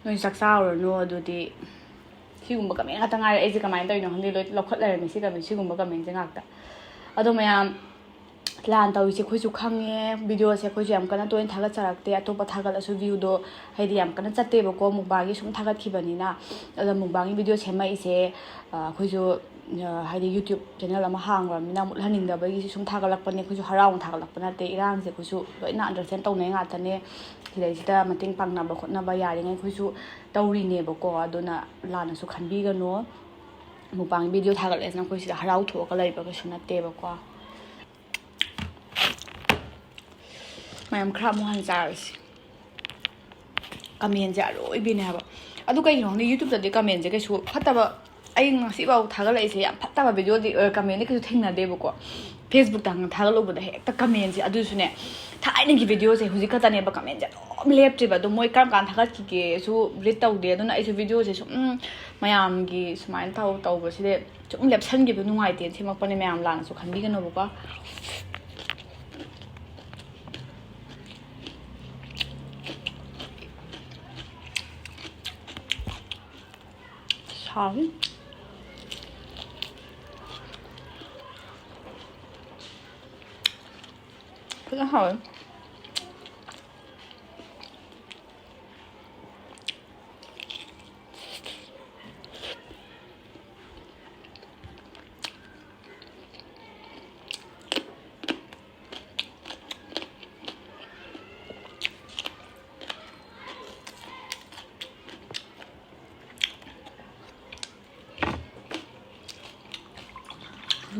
ꯅꯣꯏ ꯆꯥꯛ ꯆꯥꯔꯨꯔꯅꯨ ꯑꯗꯨꯗꯤ꯫ ꯁꯤꯒꯨꯝꯕ ꯀꯃꯦꯟ ꯉꯥꯛꯇ ꯉꯥꯏꯔꯦ꯫ ꯑꯩꯁꯦ ꯀꯃꯥꯏꯅ ꯇꯧꯔꯤꯅꯣ ꯈꯪꯗꯦ, ꯂꯣꯏ ꯂꯧꯈꯠ ꯂꯩꯔꯝꯃꯤ ꯁꯤ ꯀꯃꯦꯟ, ꯁꯤꯒꯨꯝꯕ ꯀꯃꯦꯟꯁꯦ ꯉꯥꯛꯇ꯫ ꯑꯗꯣ ꯃꯌꯥꯝ, ꯂꯥꯟ ꯇꯧꯔꯤꯁꯦ ꯑꯩꯈꯣꯏꯁꯨ ꯈꯪꯉꯦ꯫ ꯚꯤꯗꯤꯑꯣꯁꯦ ꯑꯩꯈꯣꯏꯁꯨ ꯌꯥꯝ ꯀꯟꯅ ꯇꯣꯏꯅ ꯊꯥꯒꯠꯆꯔꯛꯇꯦ꯫ ꯑꯇꯣꯞꯄ ꯊꯥꯒꯠꯂꯁꯨ ꯚ꯭ꯌꯨꯗꯣ ꯍꯥꯏꯗꯤ ꯌꯥꯝ ꯀꯟꯅ ꯆꯠꯇꯦꯕꯀꯣ, ꯃꯨꯛꯕꯥꯡꯒꯤ ꯁꯨꯝ ꯊꯥꯒꯠꯈꯤꯕꯅꯤꯅ꯫ ꯑꯗꯣ ꯃꯨꯛꯕꯥꯡꯒꯤ ꯚꯤꯗꯤꯑꯣ ꯁꯦꯝꯃꯛꯏꯁꯦ, ꯑ, ꯑꯩꯈꯣꯏꯁꯨ, ꯑ, ꯍꯥꯏꯗꯤ YouTube ꯆꯦꯅꯦꯜ ꯑꯃ ꯍꯥꯡꯉꯨꯔꯕꯅꯤꯅ ꯃꯨꯠꯍꯟꯅꯤꯡꯗꯕꯒꯤ ꯁꯨꯝ ꯊꯥꯒꯠꯂꯛꯄꯅꯦ꯫ ꯑꯩꯈꯣꯏꯁꯨ ꯍꯔꯥꯎꯅ ꯊꯥꯒꯠꯂꯛꯄ ꯅꯠꯇꯦ꯫ ꯏꯔꯥꯡꯁꯦ ꯑꯩꯈꯣꯏꯁꯨ ꯂꯣꯏꯅ understand ꯇꯧꯅꯩ ꯉꯥꯛꯇꯅꯦ꯫ ꯁꯤꯗꯩꯁꯤꯗ ꯃꯇꯦꯡ ꯄꯥꯡꯅꯕ ꯈꯣꯠꯅꯕ ꯌꯥꯔꯤꯉꯩ ꯑꯩꯈꯣꯏꯁꯨ ꯇꯧꯔꯤꯅꯦꯕꯀꯣ꯫ ꯑꯗꯨꯅ ꯂꯥꯟꯅꯁꯨ ꯈꯟꯕꯤꯒꯅꯨ꯫ ꯃꯨꯛꯕꯥꯡ ꯚꯤꯗꯤꯑꯣ ꯊꯥꯒꯠꯂꯦꯁꯤꯅ ꯑꯩꯈꯣꯏ ꯁꯤꯗ ꯍꯔꯥꯎ ꯊꯣꯛꯑꯒ ꯂꯩꯕ ꯀꯩꯁꯨ ꯅꯠꯇꯦꯕꯀꯣ꯫ ꯃꯌꯥꯝ ꯈꯔ ꯑꯃꯨꯛ ꯍꯥꯟꯅ ꯆꯥꯔꯁꯤ꯫ ꯀꯃꯦꯟꯁꯦ ꯑꯔꯣꯏꯕꯤꯅꯦ ꯍꯥꯏꯕ꯫ ꯑꯗꯨ ꯀꯩꯒꯤꯅꯣ ꯈꯪꯗꯦ, YouTubeꯇꯗꯤ ꯀꯃꯦꯟꯁꯦ ꯀꯩꯁꯨ ꯐꯠꯇꯕ, ꯑꯩ ꯉꯁꯤꯐꯥꯎ ꯊꯥꯒꯠꯂꯛꯏꯁꯦ ꯌꯥꯝ ꯐꯠꯇꯕ ꯚꯤꯗꯤꯑꯣꯗꯤ, ꯑ, ꯀꯃꯦꯟꯗꯤ ꯀꯩꯁꯨ ꯊꯦꯡꯅꯗꯦꯕꯀꯣ꯫ Facebookꯇ ꯍꯥꯟꯅ ꯊꯥꯒꯠꯂꯨꯕꯗ ꯍꯦꯛꯇ ꯀꯃꯦꯟꯁꯦ, ꯑꯗꯨꯁꯨꯅꯦ ꯊꯥꯏꯅꯒꯤ ꯚꯤꯗꯤꯑꯣꯁꯦ ꯍꯧꯖꯤꯛ ꯈꯛꯇꯅꯦꯕ ꯀꯃꯦꯟꯁꯦ ꯑꯗꯨꯝ ꯂꯦꯞꯇ꯭ꯔꯤꯕ꯫ ꯑꯗꯣ ꯃꯣꯏ ꯀꯔꯝ ꯀꯥꯟꯗ ꯊꯥꯒꯠꯈꯤꯒꯦꯁꯨ read ꯇꯧꯗꯦ꯫ ꯑꯗꯨꯅ ꯑꯩꯁꯨ ꯚꯤꯗꯤꯑꯣꯁꯦ ꯁꯨꯝ ꯃꯌꯥꯝꯒꯤ ꯁꯨꯃꯥꯏꯅ ꯇꯧ ꯇꯧꯕꯁꯤꯗ ꯁꯨꯝ ꯂꯦꯞꯁꯟꯈꯤꯕꯗꯣ ꯅꯨꯡꯉꯥꯏꯇꯦꯅ ꯁꯦꯝꯃꯛꯄꯅꯦ꯫ ꯃꯌꯥꯝ ꯂꯥꯟꯅꯁꯨ ꯈꯟꯕꯤꯒꯅꯣꯕꯀꯣ꯫ ꯁꯥꯎꯏ꯫ ꯐꯖꯅ ꯍꯥꯎꯋꯦ꯫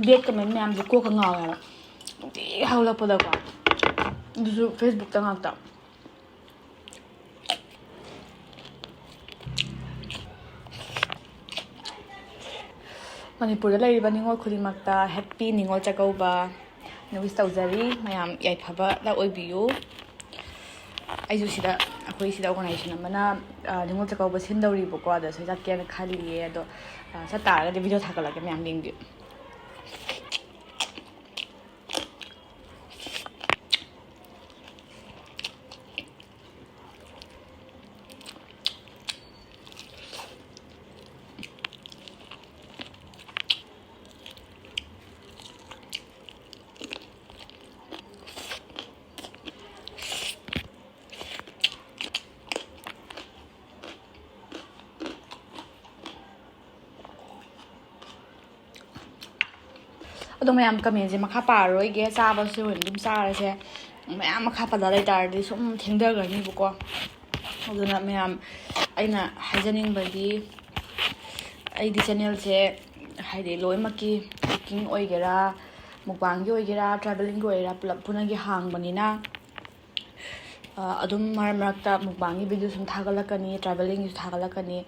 Bad comment ꯃꯌꯥꯝꯁꯦ ꯀꯣꯛꯀ ꯉꯥꯎꯋꯦ ꯍꯥꯏꯕ꯫ ꯅꯨꯡꯇꯤꯒꯤ ꯍꯧꯒꯠꯂꯛꯄꯗꯀꯣ꯫ ꯑꯗꯨꯁꯨ Facebookꯇ ꯉꯥꯛꯇ꯫ ꯃꯅꯤꯄꯨꯔꯗ ꯂꯩꯔꯤꯕ ꯅꯤꯉꯣꯜ ꯈꯨꯗꯤꯡꯃꯛꯇ happy ꯅꯤꯉꯣꯜ ꯆꯥꯛꯀꯧꯕ wish ꯇꯧꯖꯔꯤ꯫ ꯃꯌꯥꯝ ꯌꯥꯏꯐꯕꯗ ꯑꯣꯏꯕꯤꯌꯨ꯫ ꯑꯩꯁꯨ ꯁꯤꯗ ꯑꯩꯈꯣꯏ ꯁꯤꯗ organization ꯑꯃꯅ, ꯑ, ꯅꯤꯉꯣꯜ ꯆꯥꯛꯀꯧꯕ ꯁꯤꯟꯗꯧꯔꯤꯕꯀꯣ, ꯑꯗꯣ ꯁꯤꯗ ꯆꯠꯀꯦꯅ ꯈꯜꯂꯤꯌꯦ꯫ ꯑꯗꯣ, ꯑ, ꯆꯠꯇꯥꯔꯒꯗꯤ video ꯊꯥꯒꯠꯂꯛꯀꯦ, ꯃꯌꯥꯝ ꯌꯦꯡꯕꯤꯌꯨ꯫ ꯑꯗꯣ ꯃꯌꯥꯝ, commentꯁꯦ ꯃꯈꯥ ꯄꯥꯔꯔꯣꯏꯒꯦ, ꯆꯥꯕꯁꯦ ꯑꯣꯏꯅ ꯑꯗꯨꯝ ꯆꯥꯔꯁꯦ꯫ ꯃꯌꯥꯝ ꯃꯈꯥ ꯄꯜꯂ ꯂꯩꯇꯥꯔꯗꯤ ꯁꯨꯝ ꯊꯦꯡꯊꯈ꯭ꯔꯅꯤꯕꯀꯣ꯫ ꯑꯗꯨꯅ ꯃꯌꯥꯝ, ꯑꯩꯅ ꯍꯥꯏꯖꯅꯤꯡꯕꯗꯤ, ꯑꯩꯗꯤ channelꯁꯦ ꯍꯥꯏꯗꯤ ꯂꯣꯏꯅꯃꯛꯀꯤ, cooking ꯑꯣꯏꯒꯦꯔꯥ, mukbangꯒꯤ ꯑꯣꯏꯒꯦꯔꯥ, travelingꯒꯤ ꯑꯣꯏꯒꯦꯔꯥ, ꯄꯨꯂꯞ ꯄꯨꯅꯒꯤ ꯍꯥꯡꯕꯅꯤꯅ, ꯑ, ꯑꯗꯨꯝ ꯃꯔꯛ ꯃꯔꯛꯇ mukbangꯒꯤ video ꯁꯨꯝ ꯊꯥꯒꯠꯂꯛꯀꯅꯤ, travelingꯒꯤꯁꯨ ꯊꯥꯒꯠꯂꯛꯀꯅꯤ꯫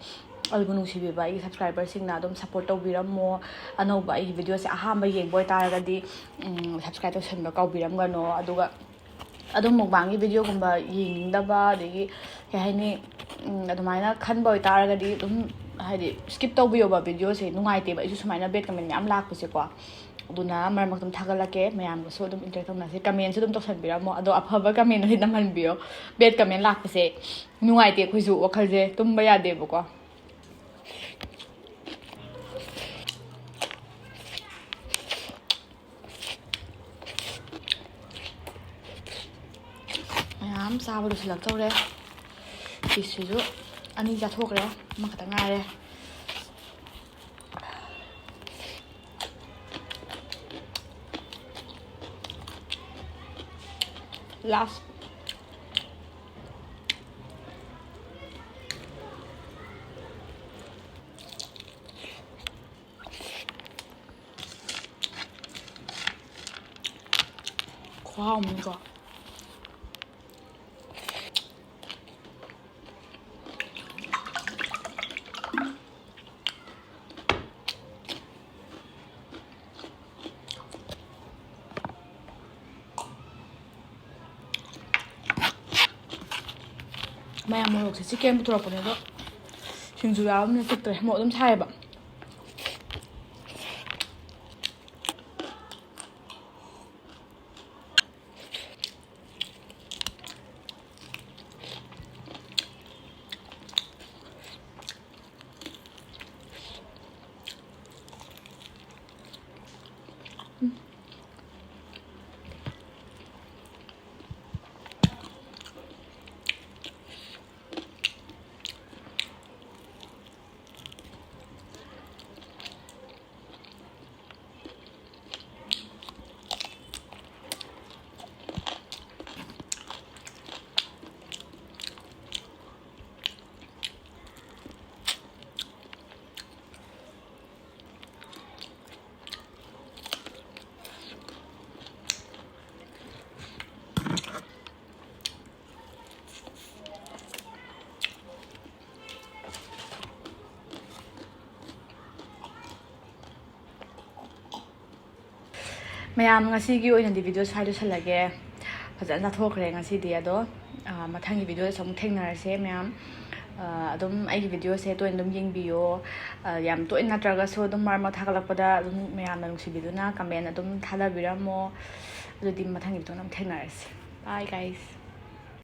ꯑꯩꯕꯨ ꯅꯨꯡꯁꯤꯕꯤꯕ ꯑꯩꯒꯤ subscriberꯁꯤꯡꯅ ꯑꯗꯨꯝ support ꯇꯧꯕꯤꯔꯝꯃꯣ꯫ ꯑꯅꯧꯕ ꯑꯩꯒꯤ videoꯁꯦ ꯑꯍꯥꯟꯕ ꯌꯦꯡꯕ ꯑꯣꯏꯇꯥꯔꯒꯗꯤ, ꯎꯝ, subscribe ꯇꯧꯁꯟꯕ ꯀꯥꯎꯕꯤꯔꯝꯒꯅꯣ꯫ ꯑꯗꯨꯒ ꯑꯗꯨꯝ mukbangꯒꯤ videoꯒꯨꯝꯕ ꯌꯦꯡꯅꯤꯡꯗꯕ, ꯑꯗꯒꯤ ꯀꯩ ꯍꯥꯏꯅꯤ, ꯎꯝ, ꯑꯗꯨꯃꯥꯏꯅ ꯈꯟꯕ ꯑꯣꯏꯇꯥꯔꯒꯗꯤ ꯑꯗꯨꯝ, ꯍꯥꯏꯗꯤ, skip ꯇꯧꯕꯤꯌꯣꯕ꯫ Videoꯁꯦ ꯅꯨꯡꯉꯥꯏꯇꯦꯕ, ꯑꯩꯁꯨ ꯁꯨꯃꯥꯏꯅ bad comment ꯃꯌꯥꯝ ꯂꯥꯛꯄꯁꯦꯀꯣ꯫ ꯑꯗꯨꯅ ꯃꯔꯛ ꯃꯔꯛꯇ ꯑꯗꯨꯝ ꯊꯥꯒꯠꯂꯛꯀꯦ, ꯃꯌꯥꯝꯒꯁꯨ ꯑꯗꯨꯝ interact ꯇꯧꯅꯁꯦ꯫ Commentꯁꯨ ꯑꯗꯨꯝ ꯇꯧꯁꯟꯕꯤꯔꯝꯃꯣ, ꯑꯗꯣ ꯑꯐꯕ commentꯅꯗꯤ ꯅꯝꯍꯟꯕꯤꯌꯣ꯫ Bad comment ꯂꯥꯛꯄꯁꯦ ꯅꯨꯡꯉꯥꯏꯇꯦ, ꯑꯩꯈꯣꯏꯁꯨ ꯋꯥꯈꯜꯁꯦ ꯇꯨꯝꯕ ꯌꯥꯗꯦꯕꯀꯣ꯫ ꯃꯌꯥꯝ ꯆꯥꯕ ꯂꯣꯏꯁꯤꯜꯂꯛꯇꯧꯔꯦ꯫ Pieceꯁꯤꯁꯨ ꯑꯅꯤ ꯆꯥꯊꯣꯛꯈ꯭ꯔꯦ, ꯑꯃꯈꯛꯇ ꯉꯥꯏꯔꯦ꯫ Last꯫ ꯈꯨꯍꯥꯎ ꯑꯃꯅꯤꯀꯣ꯫ ꯃꯌꯥꯝ ꯃꯣꯔꯣꯛꯁꯦ ꯆꯤꯛꯀꯦꯅ ꯄꯨꯊꯣꯔꯛꯄꯅꯦ, ꯑꯗꯣ ꯁꯤꯡꯖꯨ ꯌꯥꯎꯔꯕꯅꯤꯅ ꯆꯤꯛꯇ꯭ꯔꯦ꯫ ꯃꯣꯔꯣꯛ ꯑꯗꯨꯝ ꯁꯥꯏꯌꯦꯕ꯫ ꯃꯌꯥꯝ, ꯉꯁꯤꯒꯤ ꯑꯣꯏꯅꯗꯤ video ꯁ꯭ꯋꯥꯏ ꯂꯣꯏꯁꯤꯜꯂꯒꯦ꯫ ꯐꯖꯅ ꯆꯥꯊꯣꯛꯈ꯭ꯔꯦ ꯉꯁꯤꯗꯤ꯫ ꯑꯗꯣ, ꯑ, ꯃꯊꯪꯒꯤ videoꯗꯁꯨ ꯑꯃꯨꯛ ꯊꯦꯡꯅꯔꯁꯦ ꯃꯌꯥꯝ꯫ ꯑ, ꯑꯗꯨꯝ ꯑꯩꯒꯤ videoꯁꯦ ꯇꯣꯏꯅ ꯑꯗꯨꯝ ꯌꯦꯡꯕꯤꯌꯣ꯫ ꯑ, ꯌꯥꯝ ꯇꯣꯏꯅ ꯅꯠꯇ꯭ꯔꯒꯁꯨ ꯑꯗꯨꯝ ꯃꯔꯛ ꯃꯔꯛ ꯊꯥꯒꯠꯂꯛꯄꯗ ꯑꯗꯨꯝ ꯃꯌꯥꯝꯅ ꯅꯨꯡꯁꯤꯕꯤꯗꯨꯅ comment ꯑꯗꯨꯝ ꯊꯥꯗꯕꯤꯔꯝꯃꯣ꯫ ꯑꯗꯨꯗꯤ ꯃꯊꯪꯒꯤ videoꯗ ꯑꯃꯨꯛ ꯊꯦꯡꯅꯔꯁꯦ꯫ Bye, guys.